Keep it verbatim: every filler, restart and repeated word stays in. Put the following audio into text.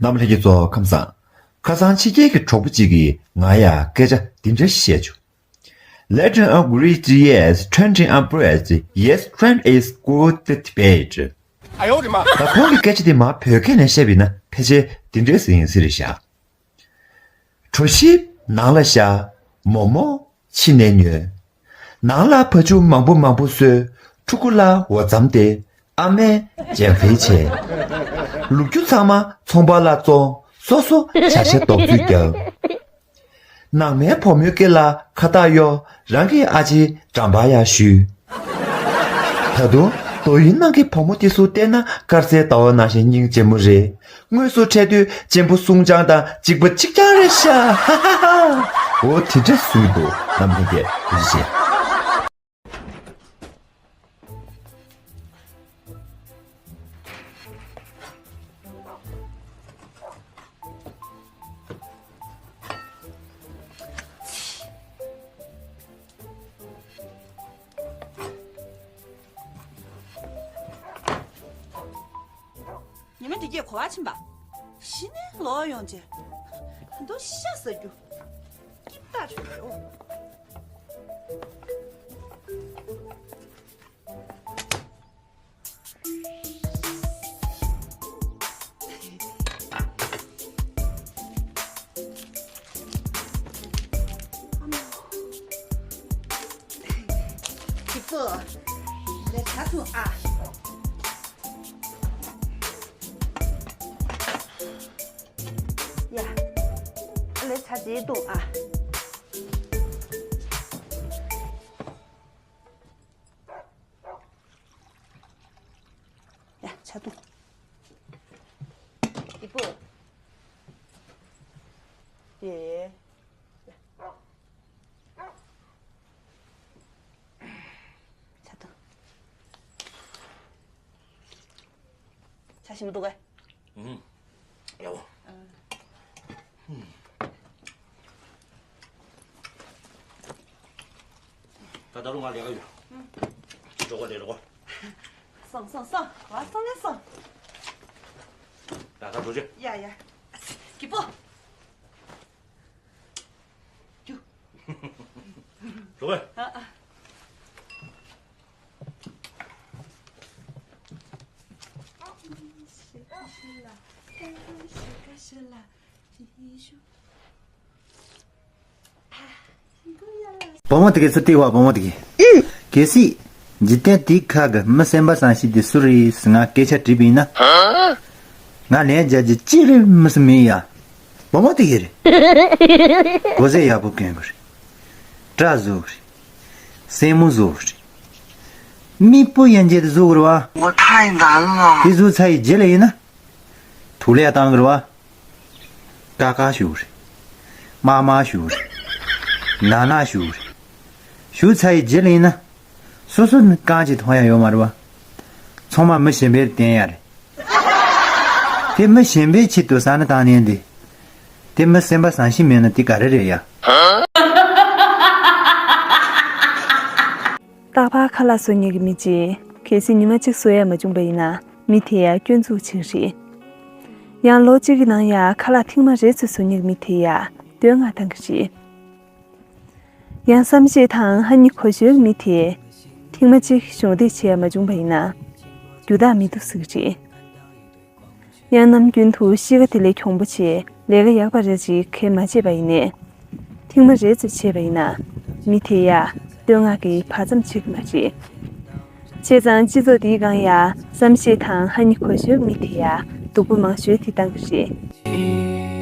རྣམ་པ་ལྷན་རྒྱས་ཚོ་ཁམས་བཟང་། ཁ་སང་ཕྱི་རྒྱལ་གྱི་གྲོགས་པོ་གཅིག་གིས་ང་ཡ་སྐད་ཆ་འདི་འདྲ་བཤད་བྱུང་། Let an angry yes, twenty impressed, yes, twenty is good debate. 哎呦我的妈！ ད་ཁོང་གི་སྐད་ཆ་དེ་མར་བོད་སྐད་ནས་བཤད་པ་ཡིན་ན་ཕལ་ཆེར་འདི་འདྲས་ཟིན་ཡིན་ཟེར་རེད་ཤག་གྲོ་ཞིབ་ནང་ལ་བཞག་མོག་མོག་ཕྱི་ནས་ཉོས། ནང་ལ་བ་ཕྱུགས་མང་པོ་མང་པོ་གསོས། ཕྲུ་གུ་ལ་འོ་རྩམ་སྟེར། ཨ་མས་སྦྱང་ཁའི་བྱས། ལུག་ཁྱུ་ཚང་མ་ཚོང་པ་ལ་བཙོང་། སོ་སོ་བྱ་ཤ་རྡོག་བཙུགས་རྒྱག་ནང་མའི་བུ་མོའི་སྐེ་ལ་ཁ་བཏགས་གཡོག་རང་གི་ཨ་ཅེའི་འགྲམ་པར་ཡར་གཞུས། ད་དུང་དོ་ཡིན་ནང་གི་བུ་མོ་དེ་ཚོ་བལྟས་ན་དཀར་གསལ་ཟླ་བ་ནང་བཞིན་སྙིང་རྗེ་མོ་རེད། དངོས་སུ་འཕྲད་དུས་གཅེན་པོ་སྲུང་བྱང་དང་གཅིག་པ་གཅིག་རྐྱང་རེད་ཤག་ཧ་ཧ་ཧ། འོ་དེ་འདྲ་བཟོས་འདུག་རྣམ་པ་ལྷན་རྒྱས་ཐུགས་རྗེ་ཆེ། ཉི་མ་འདི་གས་གོ་བ་ཕྱིན་པ། གཞི་ནས་ལོག་ཡོང་རྗེས། ད་དུང་ཤ་ཟ་རྒྱུ། སྐྱིད་པ་བྱུང་ཡོད། ཁྱེད་ཚོ། ལས་ཆ་ཐུང་ཨ། ཡ། ལས་ཆ་ཇེ་ཐུང་ཨ། ཡ། ཆ་ཐུང་། ཡི་པོ། ཡེ། ཡ། ཆ་ཐུང་། ཆ་ཞིམ་པོ་འདུག་གས། ཨུམ། ཡག་པོ། ཨ། ད་ད་རུང་ང་ལས་ཀ་ཡོད། ཨུམ། འགྲོ་གོ་ལས་འགྲོ་གོ། སོང་སོང་སོང་། ང་སོང་ནས་སོང་། ད་ད་འགྲོ་རྒྱུ། ཡ་ཡ། གི་པོ། རྒྱུ། རོགས། ཨ་ཨ། བུ་མོ་དེ་གའི་ཚུར་ལྟོས་པ། བུ་མོ་དེ་གའི། གལ་སྲིད་འཇིག་རྟེན་དེའི་ཁ་གི་མི་སེམས་པ་བཟང་ཤོས་དེ་སུ་རེད་ཟེར་ང་སྐད་ཆ་དྲིས་པ་ཡིན་ན། ང་ལན་རྒྱག་རྒྱུ་གཅིག་རེད་མི་སྲིད་མེད་ཡ། བུ་མོ་དེ་གའི་རེད། གོས་ཡག་པོ་གྱོན་གི་རེད། སྐྲ་བཟོ་གི་རེད། སེན་མོ་བཟོ་གི་རེད། མིག་སྤུ་ཡན་ཆད་དེ་བཟོ་གི་རེད་བ། དེ་བཟོ་ཚར་ཡི་རྗེས་ལ་ཡིན་ན། ཐུགས་ལས་བཏང་གི་རེད་བ། ཀ་ཀ་ཞུ་གི་རེད། མ་མ་ཞུ་གི་རེད། ན་ན་ཞུ་གི་རེད། ཞུ་ཚར་ཡི་རྗེས་ལ་ཡིན་ན། སོ་སོ་ནི་རྐང་གཅིག་མཐོང་ཡ་ཡོད་མ་རེད་བ། ཚང་མ་མི་གཞན་པར་བརྟེན་ཡ་རེད། དེ་མི་གཞན་པའི་ཆེད་དུ་བསམ་བློ་བཏང་ནས་འདི། དེ་མི་སེམས་པ་བཟང་ཤོས་མེད་ན་དེ་ག་རེ་རེད་ཡ། རྟག་པར་ཁ་ལག་བཟོ་མཁན་གྱི་མི་གཅིག་གལ་སྲིད་ཉི་མ་གཅིག་བཟོ་ཡ་མ་བྱུང་པ་ཡིན་ན། མི་དེ་ཡ་སྐྱོན་འཛུགས་བྱེད་ཀྱི་རེད། ཡང་ལོ་གཅིག་གི་ནང་ཡ་ཁ་ལག་ཐེངས་མ་རེ་ཙམ་བཟོ་མཁན་གྱི་མི་དེ་ཡ་བསྟོད་བསྔགས་བཏང་གི་རེད། ཡང་བསམ་ཤེས་དང་ཧ་ཉི་གོ་ཤོས་མི་དེ་ཐེངས་མ་གཅིག་གཞོགས་འདེགས་བྱས་མ་བྱུང་པ་ཡིན་ན། རྒྱུ་དག་མི་འདུག་ཟེར་གྱི་རེད། ཡང་ནམ་རྒྱུན་དུ་གཤིས་ཀ་དེ་ལས་གྱོང་པོ་བྱས་ལས་ཀ་ཡག་པ་རེ་ཅིག་གས་མ་བྱས་པ་ཡིན་ནའི། ཐེངས་མ་རེ་ཙམ་བྱས་པ་ཡིན་ན། མི་དེ་ཡ་བསྟོད་བསྔགས་ཀྱིས་བར་མཚམས་ཆགས་ཀྱི་མ་རེད། བྱས་ཙང་སྤྱི་ཚོགས་འདིའི་སྒང་ཡ་བསམ་ཤེས་དང་ཧ་ཉི་གོ་ཤོས་མི་དེ་ཡ་སྡུག་པོ་མང་ཤོས་དེ་བཏང་གི་རེད།